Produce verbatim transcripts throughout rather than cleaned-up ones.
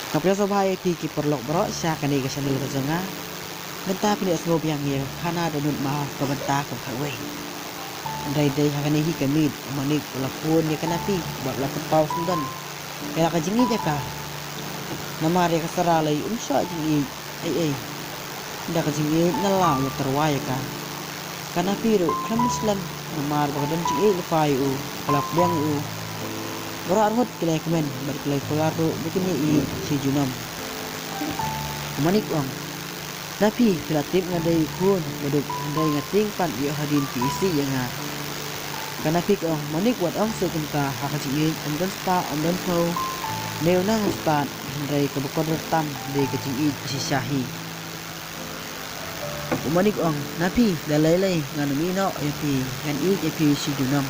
Nga pdiangsngewbha ïa phi ki paralok baroh sha kane ka channel ka jong nga. Mynta phin ïa sngewbiang ïa ka khana dohnud maw ka bynta kaba khatwei. Hynrei dei ha kane hi ka miet u Manik u la phone ïa ka Napi bad u la pynpaw syndon ïa la ka jingïeit ïa ka. Namar ïa ka Sara lei um shah jingïeit ei ei. Da ka jingïeit na la u tyrwa ïa ka. Ka Napi ruh khlem slem namar ba ka don jingïeit lypa ïa u, ka la pdiang ïa u. Baroh arngut ki la ïakmen bad ki la kular ruh ba kin ïaieit shi junom. U Manik u ong, Napi, phi la tip nga dei u khun baduk, hynrei nga tieng pat ïoh hadien phi isih ïa nga. Ka Napi ka ong, Manik, wat ong seh kumta, ha ka jingïeit ym don spah ym don phew. Ne u nang stad, hynrei kaba kordor tam dei ka jingïeit shisha hi. U Manik u ong, Napi, da lei lei ngan ym ïeh noh ïa phi, ngan ïeit ïa phi shi junom.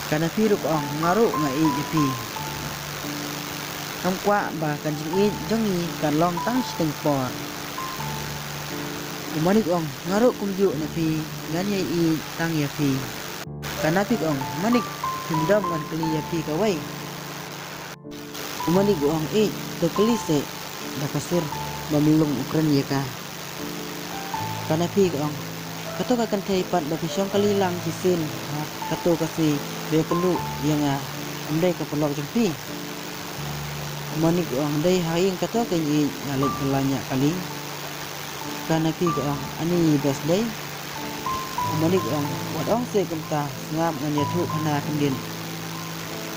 Ka Napi ruh ka ong, nga ruh nga ïeit ïa phi. Ngam kwah ba ka jingïeit jong ngi kan long tang shiteng por. U Manik u ong, nga ruh kumjuh Napi, ngan ïaieit tang ïa phi. Ka Napi ka ong, Manik, phim dom ngan kylli ïa phi kawei. U Manik u ong, ïeit, to kylli seh, da ka sur bymlung u kren ïa ka. Ka Napi ka ong, kato ka kynthei pat ba phi shong kali lang shisien ha kato ka sngi ba ïakynduh ïa nga, ym dei ka paralok jong phi? U Manik u ong, dei ha ïing kato ka jingïeit nga leit bylla ñiah kali. Ka Napi ka ong, ani bas dei? U Manik u ong, wat ong seh kumta, sngap ngan ïathuh khana khyndiat.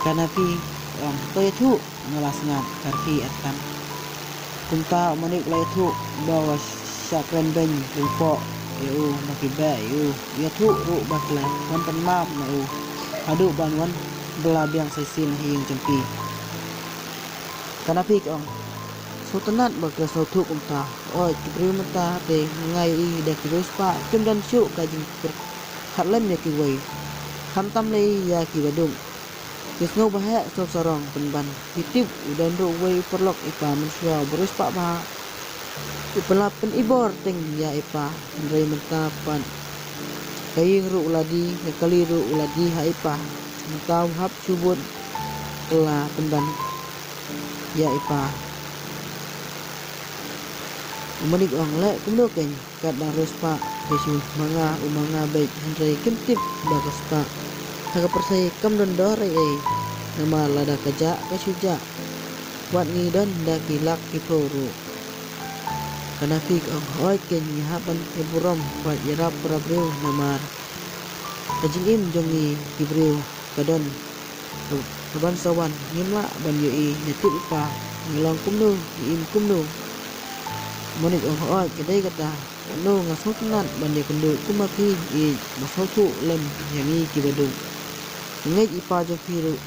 Ka Napi ka ong, to ïathuh, nga la sngap, ka rkhie artat. Kumta u Manik u la ïathuh ba u la shah kren beiñ lyngkhuh ïa u, ba ki beh ïa u, ïathuh ruh ba ki la wan pan map na u haduh ban wan bylla biang sa shisien ha ïing jong ki. Ka Napi ka ong, sngewtynnat ba ki la sngewthuh kumta. Oi, ki briew mynta te nga ïohi da ki riewspah kim don shuh ka jingpyrkhat lem ïa kiwei, khamtam lei ïa kiba duk. Ki sngew ba heh sngew sarong pynban. Phi tip, u don ruh uwei u paralok i pa mynshuwa uba riewspah bha, uba la pynibor teng ïa i pa. Hynrei mynta pat ka ïing ruh u la die, ka kali ruh u la die ha i pa. Mynta u hap shu bud kylla pynban ïa i pa. U Manik u ong, leh kumno keiñ, katba riewspah ki shu manga u manga beit, hynrei kim tip ba ka spah ha ka pyrthei kam don dor ei ei. Namar lada ka jah ka shu jah, wat ngi don da ki lak ki phew ruh. Ka Napi ka ong, hooid keiñ, ngi hap ban ïaburom bad ïarap para briew namar ka jingim jong ngi ki briew ka don ka ban sa wan, ngim lah ban ïohi ne tip i pa, ngi long kumno, ngi im kumno. U Manik u ong, hooid, ka dei kata, kano nga sngewtynnat ban ïakynduh kum ma phi, ïeit ba sngewthuh lem ïa ngi kiba duk. Nga ngeit i pa jong phi ruh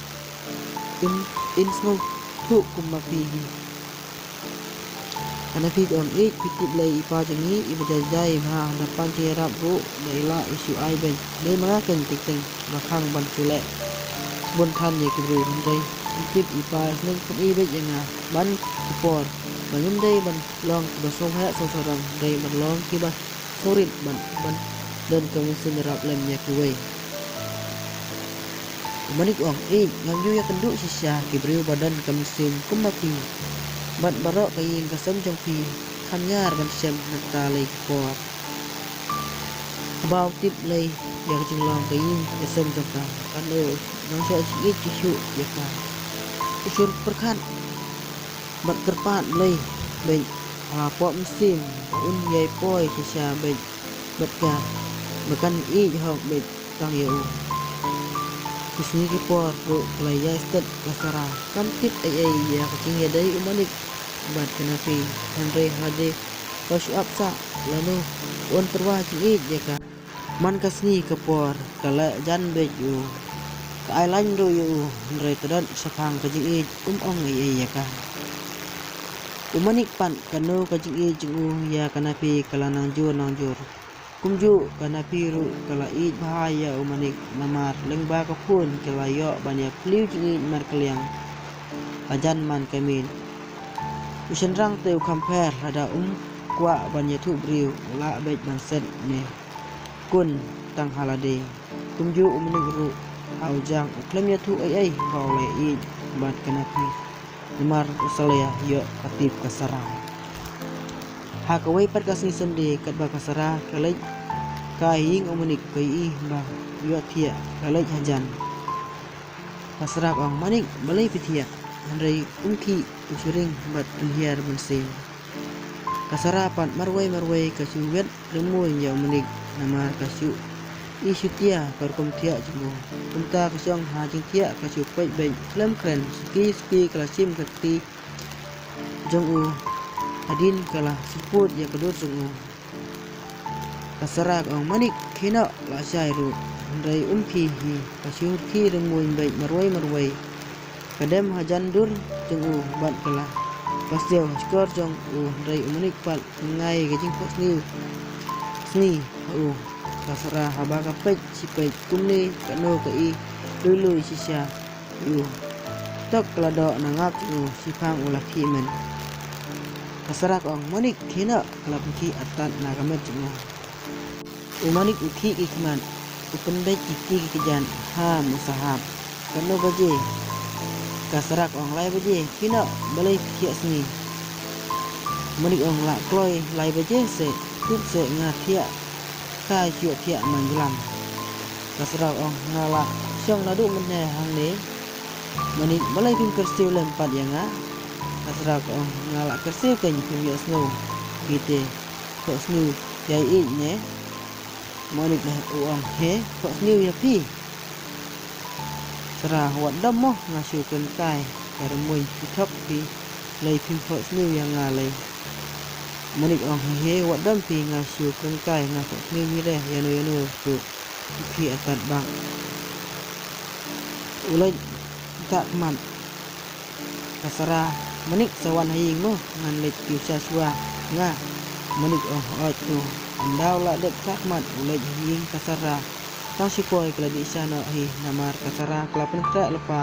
in, in sngewthuh kum ma phi hi. Ka Napi ka ong, ïeit, phi tip lei i pa jong ngi iba jai jai bha, da pan jingïarap ruh da i lah i shu ai beit. Dei ma nga keiñ teng teng ba khang ban shu leh bun than ïa ki briew, hynrei phi tip i pa i sngewthuh beit ïa nga ban ki por ba ngim dei ban long kiba sngewheh sngewsarong, hynrei ban long kiba sngewrit ban, ban don ka mynsiem ïarap lem ïa kiwei. U Manik u ong, ïeit, ngam ju ïakynduh shisha ki briew ba don ka mynsiem kum ma phi. Bad baroh ka ïing ka sem jong phi kham ñiar ban shem nangta lei ki por. Haba u tip lei ïa ka jinglong ka ïing ka sem jong ka, kan u nang shu ai jingïeit shuh shuh ïa ka. U shu pyrkhat bad kyrpad lei beit ha la pop mynsiem ba un ïai poi shisha beit bad ka, ba kan ïeit hok beit tang ïa u. Ki sngi ki por ruh ki la ïai stet, ka Sara kam tip ei ei ïa ka jingïadei u Manik bad ka Napi, hynrei hadien ba shu ap sah lano un tyrwa jingïeit ïa ka. Man ka sngi ka por ka leh jan beit ïa u, ka ai lain ruh ïa u, hynrei ka don shaphang ka jingïeit um ong ei ei ïa ka. U Manik pat kano ka jingïeit jong u ïa ka Napi ka la nang jur nang jur. Kumjuh ka Napi ruh ka la ïeit bha ïa u Manik namar lyngba ka phone ki la ïoh ban ïa plie jingïeit markylliang hajan man ka miet. U shynrang te u kham pher, lada um kwah ban ïathuh briew u lah beit ban set ne kun tang ha lade. Kumjuh u Manik ruh ha u Jack u khlem ïathuh ei ei ba u la ïeit bad ka Napi. Namar u Saleh ïoh ka tip ka Sara. Ha kawei pat ka sngi Sunday katba ka Sara ka leit kai ha ïing u Manik ka ïohi ba ïoh thiah ka leit hajan. Ka Sara ka ong, Manik, balei phi thiah? Hynrei um khih, u shu ring bad pynhiar mynsiem. Ka Sara pat marwei marwei ka shu wet rymmuiñ ïa u Manik namar ka shu i shutia ka rukom thiah jong u. Kumta ka shong ha jingthiah ka shu peit beit khlem kren, suki suki ka la shim ka kti jong u hadien ka la sngewpud ïa ka dur jong u. Ka Sara ka ong, Manik, khie noh, la shai ruh. Hynrei um khie hi, ka shu rkhie rymmuiñ beit marwei marwei. Ka dem hajan dur jong u bad ka la pasiaw ha shkor jong u, hynrei u Manik pat ka ngai ka jingphohsniew sngi ha u. Ka Sara haba ka peit shi peit kumne katno ka i lui lui shisha ïa u. Tok ka la doh na ngap jong u, shiphang u la khih met. Ka Sara ka ong, Manik, khie noh, ka la pynkhih artat na ka met jong u. U Manik u khih ki khmat, u pynbeit ki kti ki kjat, ham u sahap. Katno baje? Ka Sara ka ong, lai baje. Khie noh, balei phi thiah sngi? U Manik ong, la kloi lai baje seh, tip seh nga thiah kai, thiah thiah man jlan. Ka Sara ka ong, nga la shong naduh mynne hangne. U Manik, balei phim kyrsiew lem pat ïa nga? Ka Sara ka ong, nga la kyrsiew keiñ, phim ïohsngew phi te phohsniew ïa i ïeit ne? U Manik u ong, he, phohsniew ïa phi? Sara, wat dom mo, nga shu kren kai ka rymmuiñ, phi thok phi lei, phim phohsniew ïa nga lei. U Manik ong, he he, wat dom phi, nga shu kren kai, nga phohsniew hi re, ïano ïano ruh u khih artat bak. U leit tah khmat. Ka Sara, Manik, sa wan ha ïing mo, ngan leit kiew sha shuwa nga. U Manik ong, hooid to. Ynda u la dep tah khmat u leit ha ïing ka Sara, tang shi poi ka la dih sha noh hi namar ka Sara ka la pynkhreh lypa.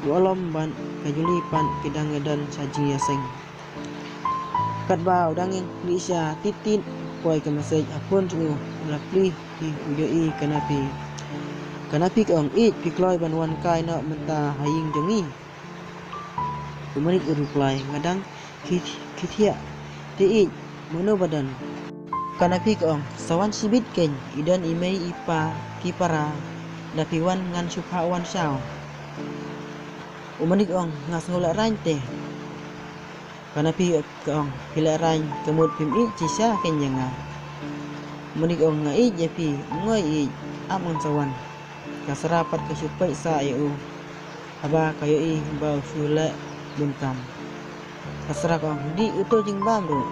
U Alom bad ka Juli pat ki dang ïadon sha jingïaseng. Katba u dang ïeng lih sha tit tit, poi ka message ha phone jong u, u la plie hi u ïohi ka Napi. Ka Napi ka ong, ïeit, phi kloi ban wan kai noh mynta ha ïing jong ngi? U Manik u reply, nga dang khie, khie thiah te ïeit, mano ba don? Ka Napi ka ong, sa wan shibit keiñ, i don i mei i pa ki para, da phi wan ngan shu phah wan shaw. U Manik u ong, nga sngew lehraiñ te. Ka Napi ka ong, phi lehraiñ, ka mut phim ïeit shisha keiñ ïa nga. U Manik u ong, nga ïeit ïa phi, ngoi ïeit, ap ngan sa wan. Ka Sara pat ka shu peit sah ïa u haba ka ïohi ba u shu leh bun kam. Ka Sara ka ong, dih uto jingbam ruh.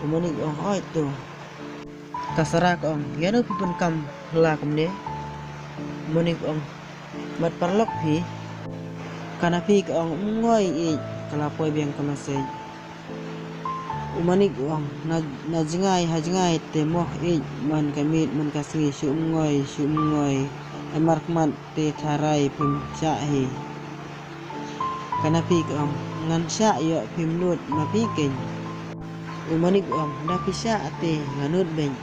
U Manik u ong, hooid to. Ka Sara ka ong, ïano phi bun kam la kumne? U Manik u ong, bad paralok phi? Ka Napi ka ong, um ngoi ïeit, ka la poi biang ka message. U Manik u ong, na, na jngai ha jngai te mo ïeit, man ka miet man ka sngi shu um ngoi, shu um ngoi. Em markhmat te tharai phim shah hi. Ka Napi ka ong, ngan shah ïoh phim nud ma phi keiñ. U Manik u ong, da phi shah te nga nud beiñ.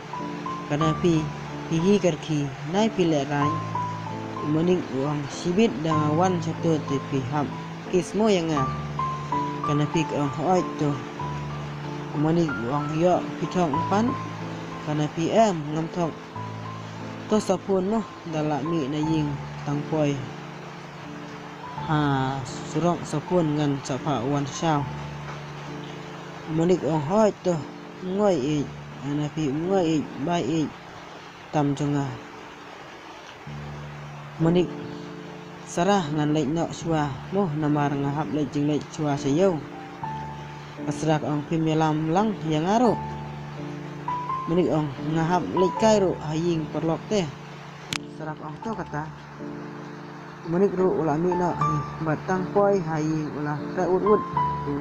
Ka Napi, hi hi ka rkhie, nai phi lehraiñ. U Manik u ong, shibit da nga wan shato te phi hap kiss mo ïa nga. Ka Napi ka ong, hooid to. U Manik u ong, ïoh phi thok pat? Ka Napi, em, ngam thok. To sa phone mo, da lah mih na ïing tang poi ha surok sa phone ngan sa phah wan shaw. U Manik u ong, hooid to, um ngoi ïeit. Ka Napi, um ngoi ïeit, bye ïeit tam jong nga. U Manik, Sara, ngan leit noh shuwa mo namar nga hap leit jingleit shuwa sha ïew. Ka Sara ka ong, phim ïalam lang ïa nga ruh? U Manik u ong, nga hap leit kai ruh ha ïing paralok te. Sara ka ong, to kata. U Manik ruh u la mih noh hi bad tang poi ha ïing u la treh wut wut. U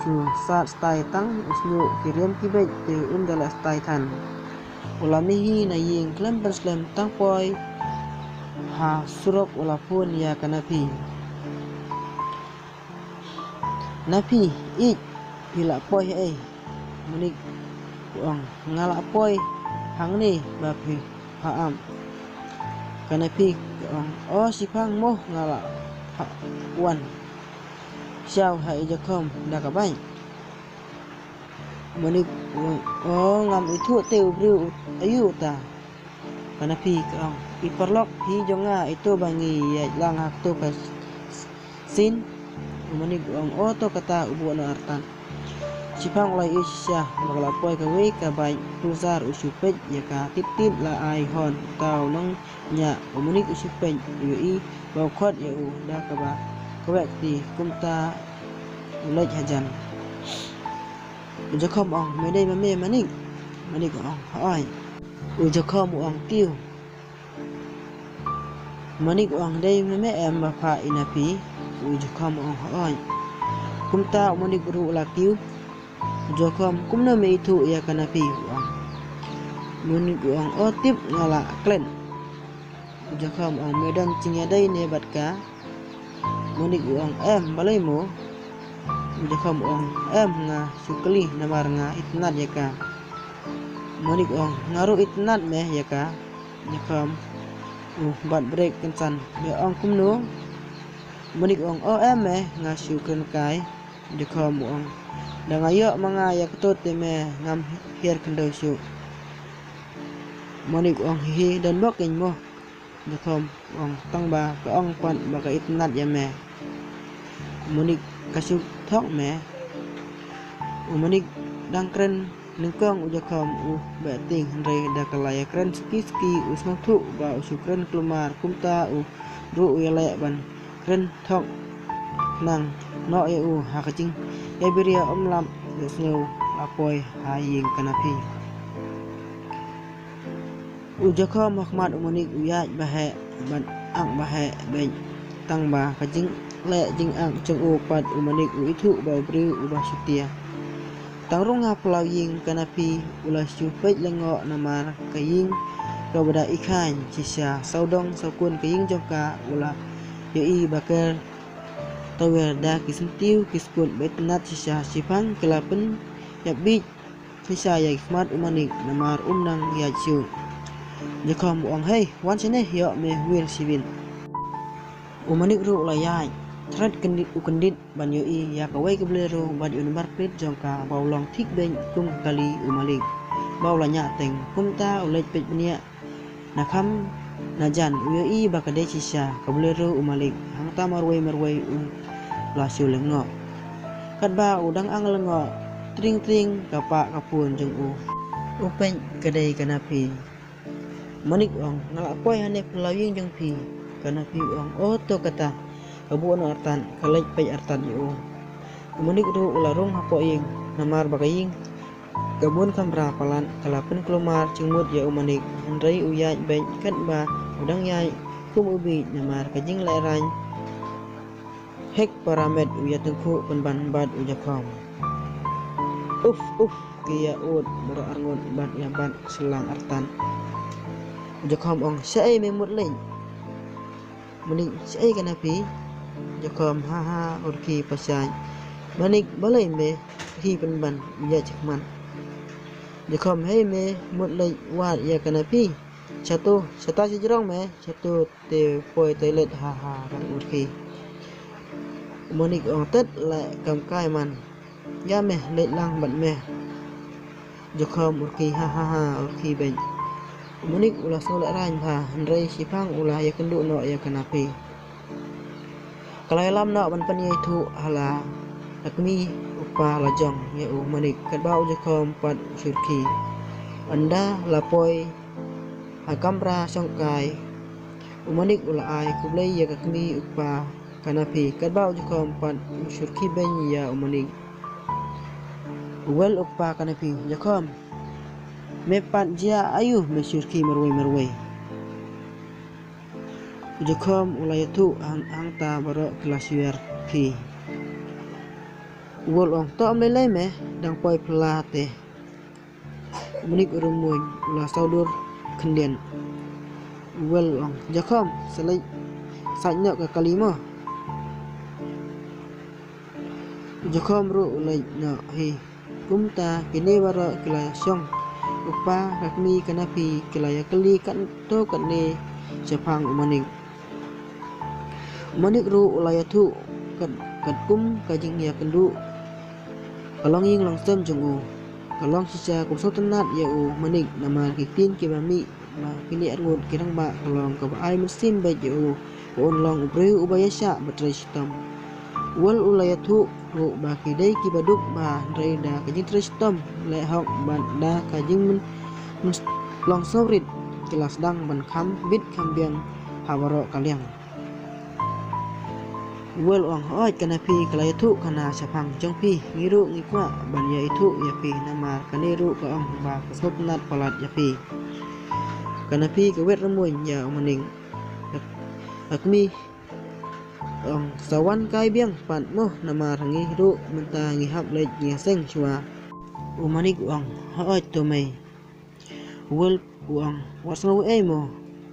shu sat stai tang u shñiuh ki riam ki beit te um da leh stai than. U la mih hi na ïing khlem pynslem tang poi ha surok u la phone ïa ka Napi. Napi, ïeit, phi la poi haei? U Manik u ong, nga la poi hangne ba phi phah ap. Ka Napi ka ong, o, shiphang mo nga la phah wan. shaw ha i Jakhom da ka bike. U Manik u ong, o ngam ithuh te u briew u aïu uta. Ka Napi ka ong, i paralok hi jong nga, ito ba ngi ïaid lang ha kato ka sien. U Manik u ong, o to kata u buh noh artat. Shiphang u la ïohi shisha ba ka la poi kawei ka bike Pulsar, u shu peit ïa ka tip tip, la ai horn, uta u nongñiah. U Manik u shu peit, u ïohi ba u khot ïa u da kaba kawek kti, kumta u leit hajan. U Jakhom u ong, me dei ma me Manik? Manik u ong, hooid. U Jakhom u ong, kiew. Manik u ong, dei ma me em ba phah i Napi? U Jakhom u ong, hooid. Kumta u Manik ruh u la kiew. U Jakhom, kumno me ithuh ïa ka Napi? U ong. Manik u ong, o tip nga la klet. U Jakhom u ong, me don jingïadei ne bad ka? Manik u ong, em, balei mo? U Jakhom u ong, em, nga shu kylli namar nga itynnad ïa ka. Manik u ong, nga ruh itynnad me ïa ka. Jakhom u bat brek kynsan, me ong kumno? Manik u ong, o em me, nga shu kren kai. Jakhom u ong, da nga ïoh ma nga ïa kato te me ngam hiar khyndew shuh. Manik u ong, hi hi, don bok ïa mo. Jakhom u ong, tang ba ka ong pat ba ka itynnad ïa me. Manik, ka shu thok me? U Manik dang kren nyngkong, u Jakhom u beh tieng, hynrei da ka la ïa kren suki suki u sngewthuh ba u shu kren kulmar, kumta u ruh u ïaleh ban kren thok nang noh ïa u ha ka jingïabiria um lap ïohsngew la poi ha ïing ka Napi. U Jakhom ha khmat u Manik u ïaid ba heh bad ak ba heh beit, tang ba ka jingleh jingak jong u pat u Manik u ithuh ba u briew uba shutia. Tang rung ha phyllaw ïing ka Napi u la shu peit lyngngoh namar ka ïing kaba da i khaiñ shisha, sawdong sawkun ka ïing jong ka u la ïohi ba ker tawiar da ki syntiew ki skud ba itynnad shisha. Shiphang ki la pynïap biej shisha ïa ki khmat u Manik namar um nang ïaid shuh. Jakhom u ong, hei, wan shane, ïoh me wir shibit. U Manik ruh u la ïaid thret kyndit, u kyndit ban ïohi ïa kawei ka Bolero bad ïa u nambar plate jong ka ba u long thik beit kum ka kali u malik ba u la ñiah teng. Kumta u leit peit bniah na kham na jan, u ïohi ba ka dei shisha ka Bolero u malik. Hangta marwei marwei u la shu lyngngoh. Katba u dang ang lyngngoh, tring tring ka pah ka phone jong u. U peit ka dei ka Napi. Manik u ong, nga la poi hangne phyllaw ïing jong phi. Ka Napi u ong, o to kata. Ka buh noh artat, ka leit peit artat ïa u. U Manik ruh u la rung hapoh ïing namar ba ka ïing ka bun kamra palat ka la pynkulmar jingmut ïa u Manik. Hynrei u ïaid beit, katba u dang ïaid kum u bieit namar ka jinglehrain. Hek para met u ïatyngkhuh pynban bad u Jakhom. Uf, uf, ki ïa ud baroh arngut bad ïa bat shyllangh artat. U Jakhom ong, shaei me mut leit? Manik, shaei ka Napi? Jakhom, ha ha, u rkhie pashai. Manik, balei me rkhie pynban, u ïaid shakhmat. Jakhom, hei me mut leit wad ïa ka Napi? Shatu, shata shajrong me, shatu te poi toilet, ha ha, rang u rkhie. U Manik ong, tet leh kam kai man. Ïa me leit lang bad me. Jakhom u rkhie, ha ha ha, u rkhie beit. U Manik u la sngewlehrain bha, hynrei shiphang u la ïakynduh noh ïa ka Napi. Ka la ïalam noh ban pynïaithuh ha la ka kmie u kpa la jong ïa u Manik, katba u Jakhom pat u shu rkhie. Ynda la poi ha kamra shongkai, u Manik u la ai khublei ïa ka kmie u kpa ka Napi, katba u Jakhom pat u shu rkhie beiñ ïa u Manik. U wel u kpa ka Napi, Jakhom, me pat jia aïu me shu rkhie marwei marwei? U Jakhom u la ïathuh hang, hangta baroh ki la shu ïa rkhie. U wel u ong, to ym lei lei me, dang poi phylla te. U Manik u rumuiñ, u la sawdur khyndiat. U wel u ong, Jakhom, sa leit sait noh ka kali mo. U Jakhom ruh u leit noh hi. Kumta kine baroh ki la shong. U kpa, ka kmie, ka Napi ki la ïakylli katto katne shaphang u Manik. U Manik ruh u la ïathuh kat Katkum ka jingïakynduh ka longïing longsem jong u, ka long shisha kum sngewtynnat ïa u Manik namar ki ktien kiba mih ba phi leh arngut ki rangbah ka long kaba ai mynsiem beit ïa u ba un long u briew uba ïaishah ba trei shitom. U Wel u la ïathuh ruh ba ki dei kiba duk bha hynrei da ka jingtrei shitom leh hok bad da ka jingmyn, myn, long sngewrit ki la sdang ban kham bit kham biang ha baroh ka liang. U Wel u ong, hooid, ka Naphi ka la ïathuh khana shaphang jong phi, ngi ruh ngi kwah ban ïa ïathuh ïa phi namar kane ruh ka ong ba ka sngewtynnat palat ïa phi. Ka Naphi ka wet rymmuiñ ïa u Manik. Ka kmie u ong, sa wan kai biang pat mo namar ngi ruh mynta ngi hap leit ngi ïaseng shuwa. U Manik u ong, hooid to mei. U Wel u ong, wat sngew ei mo,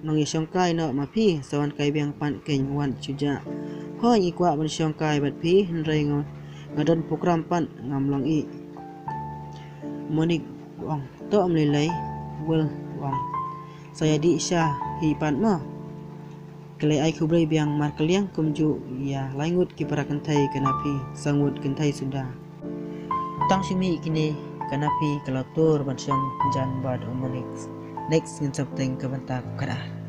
nang ïashong kai noh ma phi, sa wan kai biang pat keiñ wat shu jah. Hooid ngi kwah ban shong kai bad phi hynrei nga, nga don program pat ngam long ïeh. U Manik u ong, to ym lei lei. U Wel u ong, sa ïadih sha hi pat mo. Ka la ai khublei biang markylliang kumjuh ïa lai ngut ki para kynthei ka Naphi, saw ngut kynthei suda. Tang shu mih kine ka Naphi ka la tur ban shong jan bad u Manik. Next ngin sa bteng ka bynta kaba khatar.